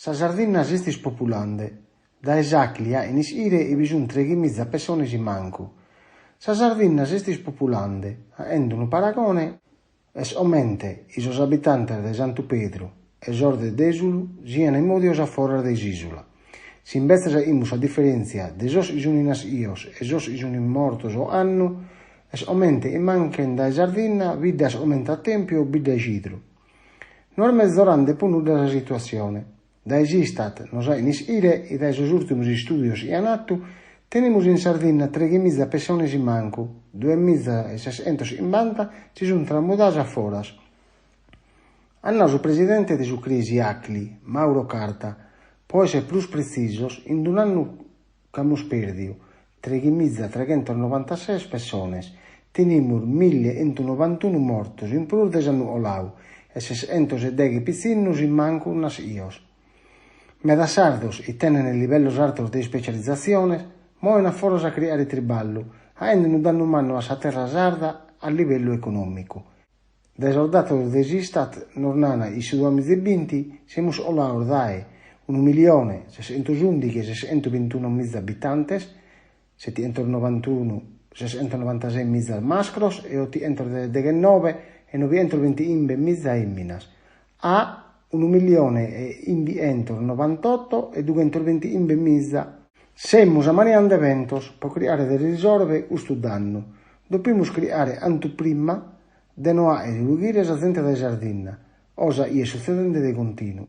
Sa Sardinna s'est ispopulande. Dae s'ACLI aen ishire hi bi sunt treighimiza pessones in mancu. Sa Sardinna s'est ispopulande, aende unu paragone, est homente hi sos abitantes de Santu Pedru e sos de Desulu sian mòdios a foras de s'isula. Si imbetzes ahimus sa diferentzia de sos hi sunt nashios e sos hi sunt mortos ohannu, est homente hi manchen dae Sardinna biddas homente a Tempiu o Biddaxidru. No est mezorande po nudda sa situassione. Dae s'Istat nos ahen ishire hi dae sos urtimos istudios hi an attu, tenimus in Sardinna treighimiza pessones in mancu, duamizaeseschentochimbanta si sunt tramudaos a foras. At nau su presidente de su Crisi Acli, Mauro Carta, po esser prus pretzisos, in d'un'annu ch'amus perdiu treighimizatreghentosnovantases pessones, tenimus millientonovantunu mortos in prus de s'annu holau e seschentosdeghe pitzinnos in mancu nashios. Medas sardos, hi tenent livellos artos de ispecializatzione, moen a foras a crihare triballu, ahende unu dannu mannu a sa terra sarda a livellu economicu. Dae sos datos de s'Istat nos nana hi su duamizebinti semus holaos dae unu millione sescentosùndighi e sescentobintunomiza abitantes, setichentosnovantunu seschentonovantasemiza mascros e otichentosdeghennobe e nobichentosbintichimbemiza eminas, a unu millione e chimbichentos-novantotto e duchentosbintichimbemiza. Semus ammaniande eventos po crihare de risorver custu dannu. Dopimus crihare hantu prima de no aher fughire sa zente dae Sardinna, hosa hi est sutzedende de continu.